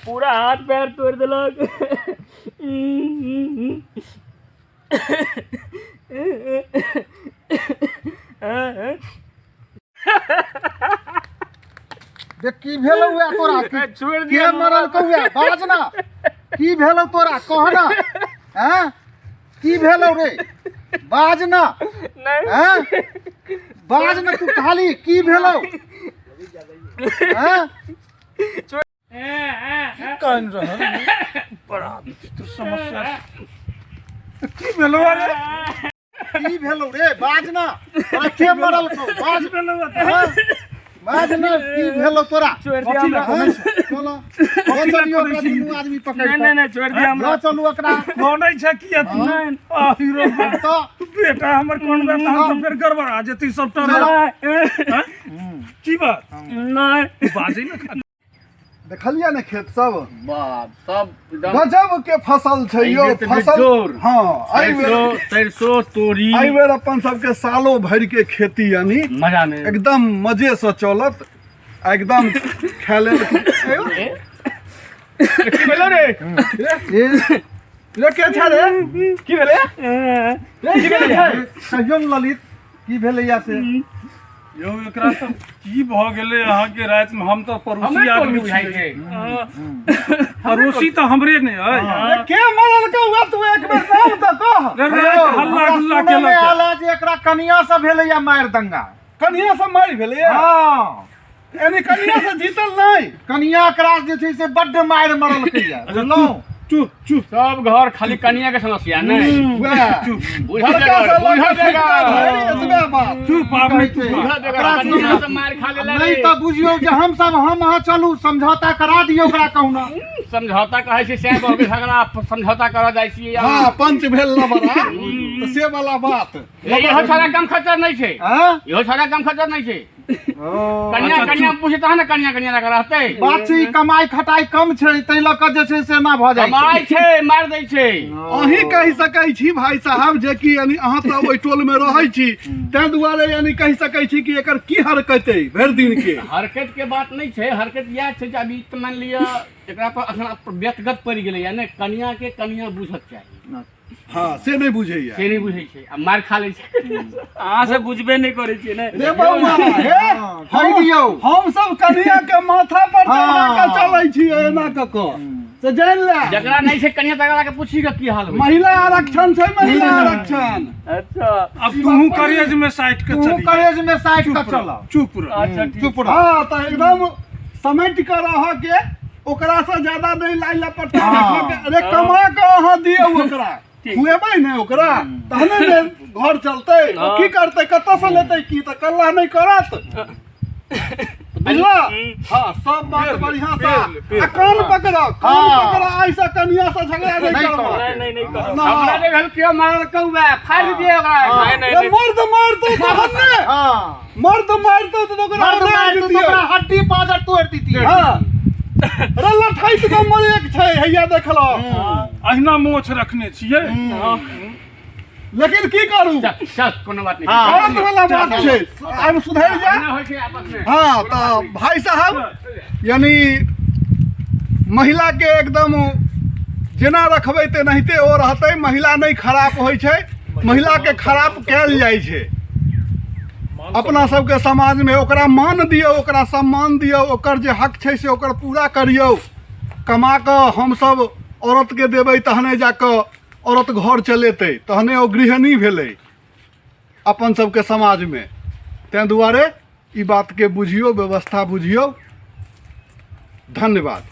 पूरा हाथ पैर तोड़ि देलक। देख की भेलौ उएह तोरा छोड़ के दिया मरल कौआ बाज ना की भेलौ तोरा कह ना हैं की भेलौ रे बाज ना नहीं हैं बाज ना तू खाली की भेलौ हैं कान रहल बड़ा विचित्र समस्या छै। की भेलो अरे की भेलौ रे बाज ना तोरा के मरल कौ बाज भेलो हैं? बाज ना की भेलौ तोरा छोड़ दिया कथी लए हमरा। करै छै? चलो लऽ चलियौ ओकरा दुनू आदमी पकड़ि नहीं कऽ नहीं नहीं छोड़ दिया हमरा लऽ चलू ओकरा कनै छै किया तू नहीं आ हीरो तऽ बेटा हमर कोन बेटा हम तऽ फेर गड़बड़ा जेतै सबटा नहीं की बात नहीं बाजै ने खाली देखलियै ने खेत सब बाप सब एकदम गजब के फसल छै यौ एहि बेर तऽ फसल बेजोड़। हँ एहि बेर सरिसो सरिसो तोरी एहि बेर अपन सबके सालो भरि के खेती यानी मजा में एकदम मजे से चलत आ एकदम खाय लेल की भेलो रे रे के छै रे की भेलै रे की भेलै कहियौ ने ललित की भेलैया से यौ एकरा तऽ की भऽ गेलै अहाँके रातिमे हम तऽ पड़ोसी हमरे टोल आदमी के बुझाइ छियै छै पड़ोसी तऽ हमरे नहि अइ रे के मरल कौआ तू एक बेर नाम तऽ कह रे राति हल्ला हमरा गुल्ला सुनयमे केलक आयल है जे एकरा कनिया से भेलैया मारि दंगा कनिया से मारि भेलैया हँ यानी कनिया से जीतल नहि कनिया एकरा जे छै से बड्ड मारि मरलकैया बुझलहुँ चुप चुप सब घर खाली कनिया के समस्या नहीं वएह बुझल लड़का बेगर से लऽ बुझल कऽ ठेकदा बेगर धरि एतबे बात चुप आब नहि तू कहै छै। बुझल बेगर ओकरा कनिया से मार खा लेला नहि रे तऽ बुझियौ जे हम सब हम अहाँ चलू समझौता करा दियौ ओकरा कहुना समझौता कहै छै सएह भऽ गेल झगड़ा समझौता करऽ जाइ छियै हँ पंच भेल न बड़ा तऽ से वाला बात इहो छोड़ा कम खर्चा नहि छै आँय? इहो छोड़ा कम खर्चा नहि छै ओ, कनिया अच्छा, कनिया पूछे तहन ने कनिया कनिया लगा रहतै बात छै ई कमाई खटाई कम छै ताहि लऽ कऽ जे छै से एना भऽ जाइ छै कमाइ छै मारि दै छै अहीं कहि सकै छी भाई साहब जे कि यानी अहाँ तऽ ओहि टोल मे रहै छी ताहि दुआरे यानी कहि सकै छी कि एकर की हरकत अइ भरि दिन के हरकत के बात नहि छै हरकत इएह छै जे अभी तऽ मानि लिअ एकरा पर अखन व्यक्तिगत पड़ि गेलैया ने कनिया के कनिया बुझक चाही हँ से नहि बुझैया से नहि बुझै छै आ मारि खा लै छै अहाँ सब बुझबे नहि करै छियै ने रे बौआ हे हँ, कहि दियौ हम सब कनिया के माथा पर चढ़ा के हँ। चलै छी एना कऽ कऽ से जानि ले जकरा नहि छै कनिया तकरा के पूछी के की हाल होइ छै महिला आरक्षण छै महिला आरक्षण अच्छा अब तूहू करेज में साइट के तू चली करेज में साइड कऽ चल चुप रह अच्छा ठीक चुप रह हँ तऽ एकदम समेट कऽ रहऽ के ओकरा से ज्यादा नहीं लाई लपटा हाँ। रखऽ के अरे कमा के अहाँ दियौ ओकरा खुएबै ने ओकरा तहने ने घर चलतै ओ की करतै कतऽ से लेतै की तऽ कल्ला नहि करत बुझला हाँ सब बात बढ़िया से आ कान पकड़ कान हाँ। पकड़ ऐसा कनिया से झगड़ा नहीं नहीं करबा करब। नहीं नहीं नहीं करब ना हमरा जे भेल केओ मारल कौआ फाड़ि दियै ओकरा नहीं नहीं रे नहीं मर्द मारतौ तहन ने हाँ मर्द मारतौ तऽ ओकरा मर्द उतारि मारतौ तऽ दितियै। ओकरा हड्डी पाँजर तोड़ि दितियै हाँ रे लठैत नंबर एक छै हैया देखलो अहिना मोछ रखने छियै लेकिन की करू चल चल कोनो बात नहीं हाँ। औरत वाला बात छै आब सुधरि जा एना होइ छै आपस में हाँ तऽ भाई साहब यानी महिला के एकदम जेना रखबै तेनाहिते ओ रहतै महिला नहि खराब होइ छै महिला के खराब कयल जाइ छै अपना सबके समाजमे ओकरा मान दियौ ओकरा सम्मान दियौ ओकर जे हक छै से ओकर पूरा करियौ कमा कऽ हमसब औरतके देबै तहने जा कऽ औरत घर चलेतै तहने ओ गृहिणी भेलै अपन सबके समाजमे ताहि दुआरे ई बातके बुझियौ व्यवस्था बुझियौ धन्यवाद।